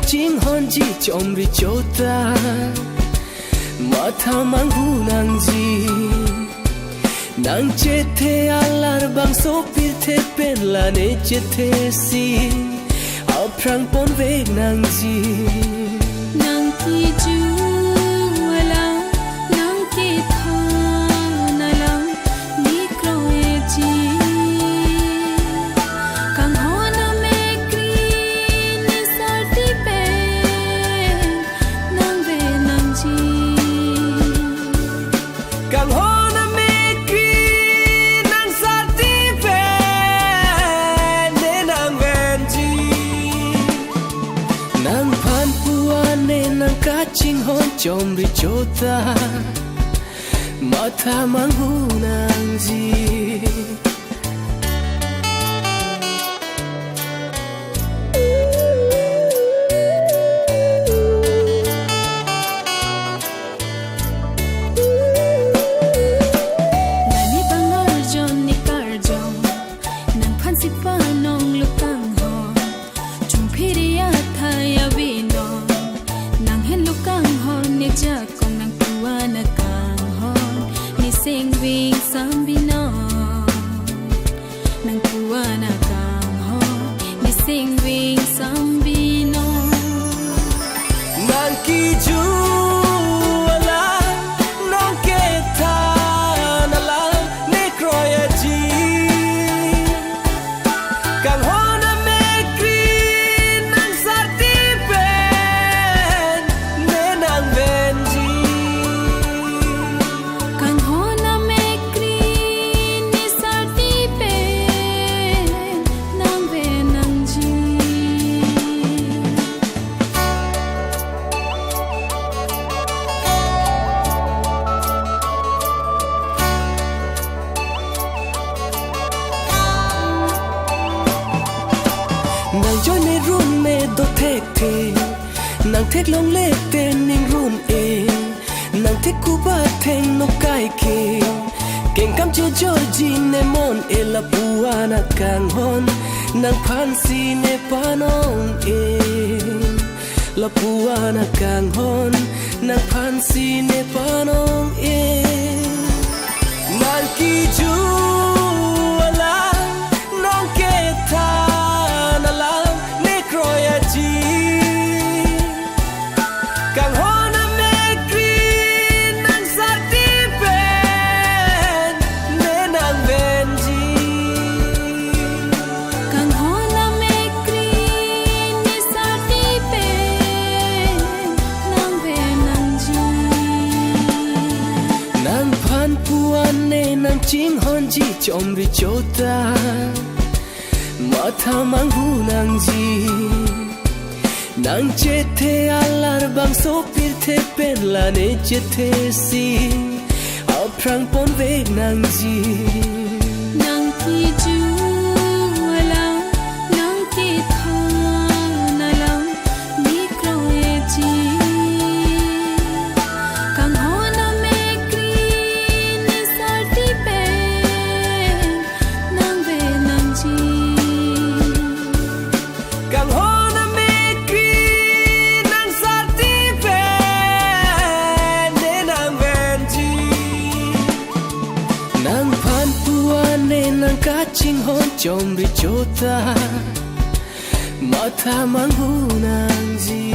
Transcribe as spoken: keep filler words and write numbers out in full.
chinghonji chomri chota, matha manghu nangji. Nang chethe alar bangso pirthe pen la ne chethe si aphrang ponvek nangji. Nang kiju alam, nang kethan alam, ne kroiji. Kanghon amekri ne sarti pen nangve nangji. Kanghon amekri nang sarti pen ne nangvenji. Nangphan pu-an ne nang kachinghon chomri chota, matha manghu nangji. Nani bang arjon ne karjon, nangphan si panong luk kanghon. Chungphiri athai avinon, nang henlo kanghon ne jakong, nang pu-an akanghon ne sengving sambinon. Nang pu-an akanghon ne sengving sambinon. Nang kiju alam, nang kethan alam, ne kroiji. Kanghon amekri nang sarti pen ne nangvenji. Kanghon amekri ne sarti pen nangve nangji. Nang joine run me do thekthe, nang theklongle te ning run-e. Nang thek kuba thengno kaike, kengkam chojorji ne mon-e, la pu-an akanghon nangphan si ne panong-e. La pu-an akanghon nangphan si ne panong-e. Nang kiju alam, nang kethan alam, ne kroiji. Kanghon amekri nang sarti pen ne nangvenji. Kanghon amekri ne sarti pen nangve nangji. Nangphan pu-an ne nang chinghonji chomri chota, matha manghu nangji. Nang chethe alar bangso pirthe pen la ne chethe si aphrang ponvek nangji. Nang kiju alam, nang kethan alam, ne kroiji. Kanghon amekri ne sarti pen nangve nangji. Kanghon amekri nang sarti pen ne nangvenji. Nangphan pu-an ne nang kachinghon chomri chota, matha manghu nangji.